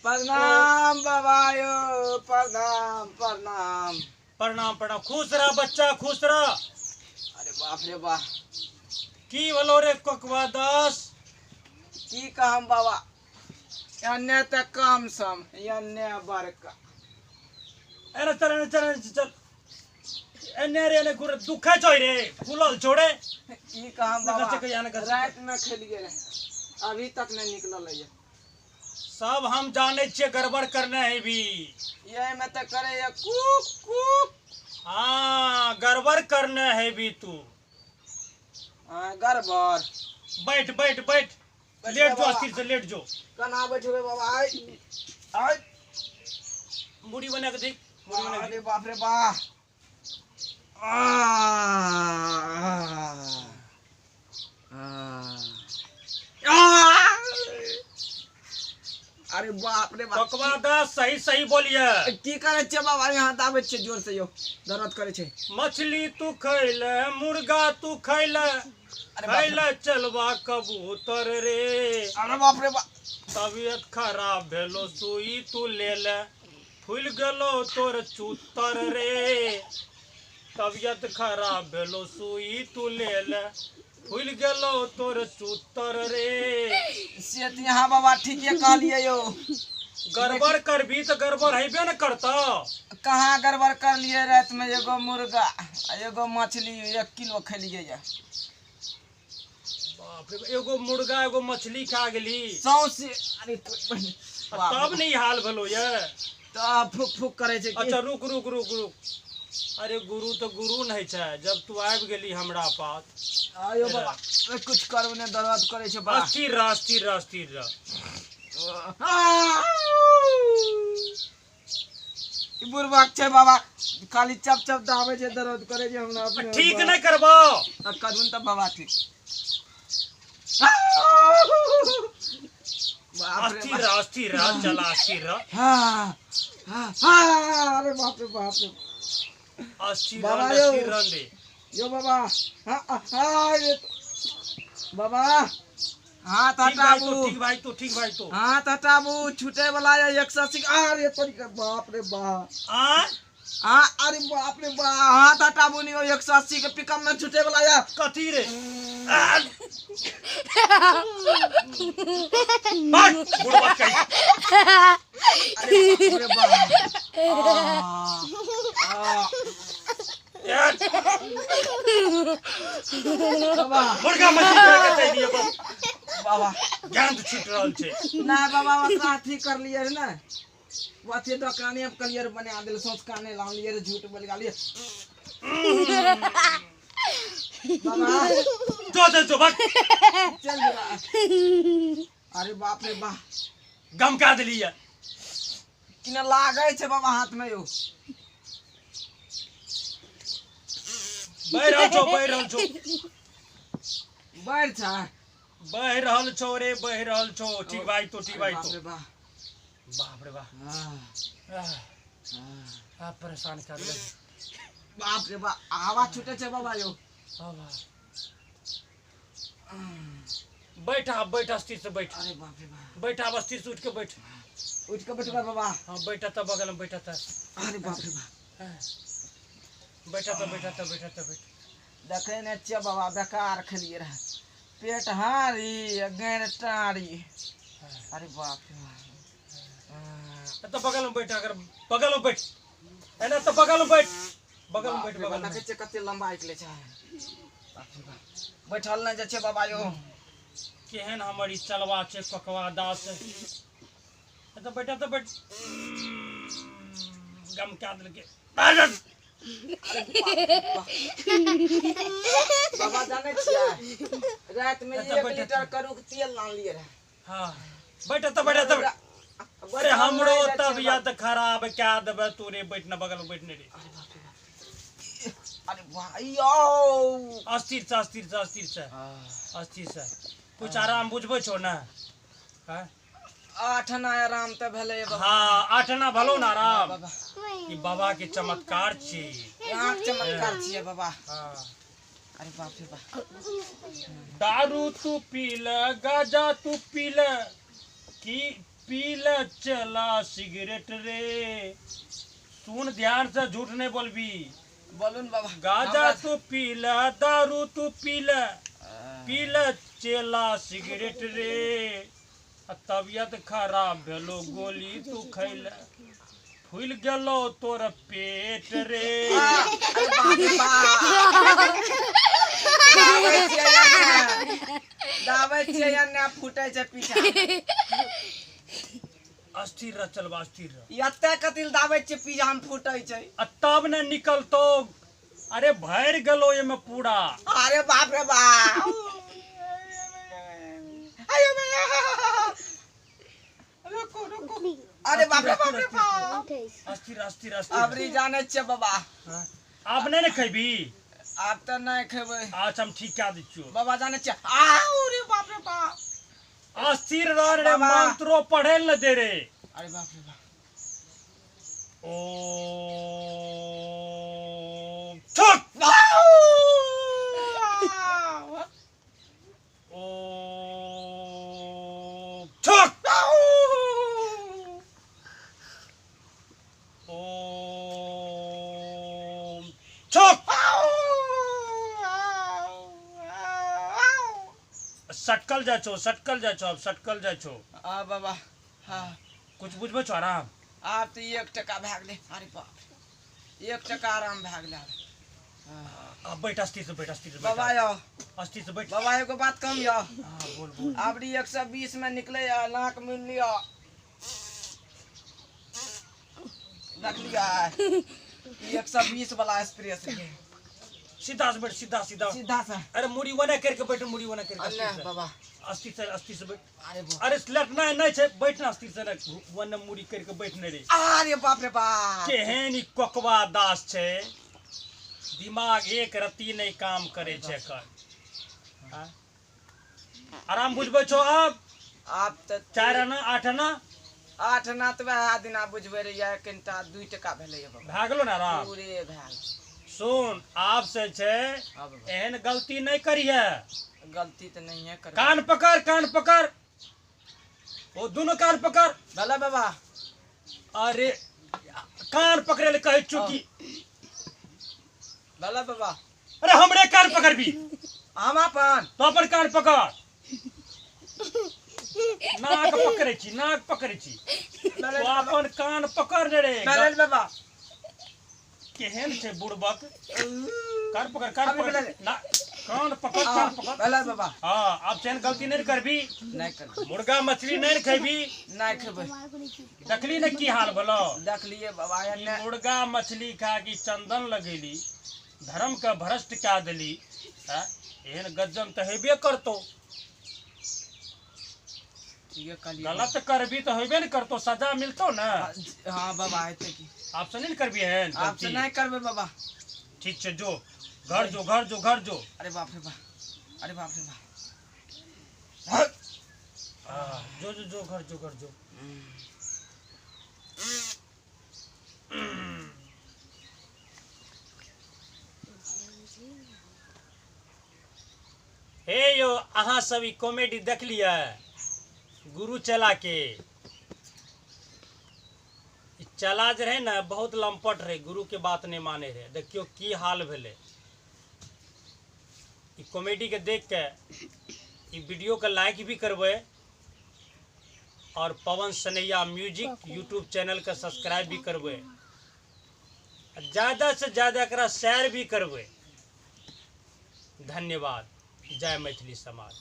प्रणाम बाबा यो, प्रणाम प्रणाम प्रणाम प्रणाम। खुश रह बच्चा, खुश रह। अरे बाप रे बाप, की भलो रे कोकवा दास? की कहम बाबा, अन्य त कम सम अन्य बड़का। अरे चल चल चल, एने रे एने घुर दुखै छौ रे, फूलल छोड़े। की कहम बाबा, रात में खेलिए रहे, अभी तक नहीं निकलल है। सब हम जाने छियै गड़बड़ करने है भी। ये में त करे ये कूक कूक। हाँ गड़बड़ करने है भी तू। हाँ गड़बड़। बैठ बैठ बैठ, लेट जो, अस्थिर से लेट जो। कना बैठबे बाबा? आय आय मुड़ी बना के देख, मुड़ी बना के। अरे बाप रे बाप, अरे बाप रे बाप। कोकवा दास सही सही बोलिए। की करे छे बाबा? यहाँ दाबै छे जोर से यो, दर्द करे छे। मछली तू खैले, मुर्गा तू खैले, खैले चलवा कबूतर रे। अरे बाप रे बाप, तबियत खराब भेलो सुई तू ले ले, फूल गेलो तोर चूतर रे। तबियत खराब भेलो सुई तू ले ले, फूल गेलो तोर चूतर रे। से त यहाँ बाबा ठीके कहलिए यो। गड़बड़ करबी त गड़बड़ हेबे न करतो। कहाँ गड़बड़ कर लिए? रात में एगो मुर्गा एगो मछली 1 किलो खेलिए। बाप रे, एगो मुर्गा एगो मछली खा गेली सौंसे। अरे तब नहीं हाल भेलो ये, तब फूक फूक करे छे। अच्छा रुक रुक रुक रुक, अरे गुरु तो गुरु नहीं छे, जब तू आबि गेली हमरा पास। आयो बाबा कुछ करब ने, दर्द करे छे बड़ा। अस्थिर रह, अस्थिर रह, अस्थिर रह। ई बुढ़बाक छे बाबा, खाली चप चप दाबै छे, दर्द करे छे हमरा अपने। ठीक नहीं करबो करून त बाबा ठीक। अस्थिर रह, अस्थिर रह, चल अस्थिर रह। हां हां, अरे बाप रे बाप रे, अस्थिर रह, अस्थिर रह दे यो बाबा। हाँ हाँ बाबा, हाथ हटाबू। ठीक भाई तो, ठीक भाई तो, हाथ हटाबू, छूटे वाला है 180। अरे तोरी बाप रे बाप, आ अरे बाप रे बाप, हाथ हटाबू नहीं, 180 के पिकअप में छूटे वाला है। कथी रे? भाग बुढ़वा कहीं। अरे बाप रे बाप, मुर्गा मछली खाय के चाहिए बाबा, ज्ञान तो छूट रहल छे ना बाबा। अथी कर लिए रे ना, अथी दोकाने अब क्लियर बना देल, सोच काने लान लिए रे, झूठ बोल गालिए बाबा। जो दे जो भाग चल बाबा। अरे बाप रे बाप, गमका देलिए किना लागै छे बाबा हाथ में यो। बहि रहल छौ, बहि रहल छौ, बहि छा, बहि रहल छौ रे, बहि रहल छौ। ठीक भाई तो, ठीक भाई तो। बाप रे बाप, आप परेशान कर दे। बाप रे बाप, आवाज छूटे छे बाबा यो। बैठ आप, बैठ अस्थिर से बैठ। अरे बाप रे बाप, बैठ आप अस्थिर से, उठ के बैठ, उठ के बैठबा बाबा। हाँ बैठा था, बगल में बैठा था। अरे बाप रे बाप, बैठा था, बैठा था, बैठा था, बैठ। देखे ने छियै बाबा, बेकार खेलिए रहे, पेट हारी गैर टारी। अरे बाप रे बाप, तो बगल में बैठ, अगर बगल में बैठ है ना, तो बगल में बैठ, बगल में बैठ, बगल में। देखे छियै कते लंबा निकले छै। बाप रे बाप, बैठल नहि जाइ छै बाबा यो। केहन हमर ई चलवा छै कोकवा दास। तो बैठा तो बैठ, गम क्या देलकै बाबा। जाने छियै रात में 1 लीटर करू के तेल लान लिए रहे। हाँ बैठ तो, बैठ तो। अरे हमरो तबियत खराब क्या देबे तू रे, बैठ ना बगल में बैठने रे। अरे बाप रे बाप, अरे भाई यो, अस्थिर से, अस्थिर से, अस्थिर से, अस्थिर से। कुछ आराम बुझबै छौ ना? हाँ 8 आना आराम त भेलै बाबा। हाँ 8 आना भलो ना आराम। बाबा ई बाबा के चमत्कार छी, यहाँ के चमत्कार छियै बाबा। हाँ अरे बाप रे बाप, दारू तू पी ले, गांजा तू पी ले, की पी ले चला सिगरेट रे। सुन ध्यान से, झूठ नहीं बोलबी। बोलून बाबा। गाजा तू पी ले, दारू तू पी ले, पी ले चेला सिगरेट रे। तबियत खराब भेलो गोली तू खैले, फूल गेलो तोर पेट रे। दाबै छियै ने फूटै छै पीछा। अस्थिर रह, चलबा अस्थिर रह। एते कतिल दाबै छियै पीछा में फूटै छै। आ तब ने निकलतो। अरे भरि गेलो एमे पूरा। अरे बाप रे बाप। अरे बाप रे बाप रे बाप। अस्थिर अस्थिर अस्थिर। अबरी जानै छियै बाबा। आब नहि ने खेबी? आब तऽ नहि खेबै। अच्छा हम ठीक कए दै छियौ। बाबा जानै छियै। आउ रे बाप रे बाप। अस्थिर रह रे, मंत्रो पढ़े ल दे रे। अरे बाप रे बाप। ओ ठक। ओ ठक। ओ ठक। सटकल जाइ छौ, सटकल जाइ छौ, अब सटकल जाइ छौ। आ बाबा। हाँ कुछ बुझबै छौ आराम? आब तऽ 1 टका भए गेलै। अरे बाप रे, 1 टका आराम भए गेलै। अब बैठ, अस्थिर से बैठ, अस्थिर से बैठ। बाबा यौ, अस्थिर से बैठ। बाबा एगो बात कम यौ। हाँ बोल बोल। आबरी 120 में निकले या नाक मिल लियो। देखलियै 120 वाला स्प्रे से। सीधा से बैठ, सीधा सीधा सीधा से। अरे मुड़ी वना करके बैठ, मुड़ी वना करके। अरे बाबा अस्थिर से, अस्थिर से बैठ। अरे अरे लेटना नहीं छै, बैठना अस्थिर से, वना मुड़ी करके बैठने रे। अरे बाप रे बाप। केहन ई कोकवा दास छै, दिमाग एक रत्ती नहीं काम करे छै एकर। आराम बुझबै छौ आब? आब तऽ 4 आना 8 आना 8 आना तऽ वएह दिना बुझबै रहियै। कनिटा 2 टका भेलै बाबा। भए गेलो ने आराम? पूरे भए। सुन, आब से छै एहन गलती नहीं करिहे। गलती तऽ नहिए करबै। कान पकड़, कान पकड़, ओ दोनों कान पकड़। भला बाबा। अरे कान पकड़े ले कहै छौ की? भला बाबा। अरे हमरे कान पकड़बी? हम अपन। तो अपन कान पकड़। नाक पकड़ै छी, नाक पकड़ै छी। तो अपन कान पकड़ ने रे। बाबा केहन छै बुड़बक। कान पकड़, कान पकड़, कान पकड़, कान पकड़। भला बाबा। हाँ आब से गलती नहीं करबी। नहीं करबी। मुर्गा मछली नहीं खेबी। नहीं खेबै। देखली ने की हाल भेलो? देखलिए बाबा। मुर्गा मछली खा के चंदन लगेली, धर्म के भ्रष्ट कए देली। एहन गज्जन तऽ हेबे करतो। गलत करबी तऽ हेबे ने करतो, सजा मिलतो ना। हाँ बाबा हेतै की। आप से नहीं करबी एहन? आप से नहीं करबै बाबा। ठीक छै, जो घर जो, घर जो, घर जो। अरे बाप रे बाप, अरे बाप रे बाप। जो जो जो, घर जो, घर जो। हे यो, अहाँ सब ई कॉमेडी देखलियै गुरु चला के? चला जे रहे ने बहुत लम्पट रहे, गुरु के बात नहीं माने रहे। देखियो की हाल भेलै। ई कॉमेडी के देख के ई वीडियो के लाइक भी करबै और Pawan Sanaiya music YouTube channel के सब्सक्राइब भी करबै, ज़्यादा से ज़्यादा एकरा शेयर भी करबै। धन्यवाद। जय मैथिली समाज।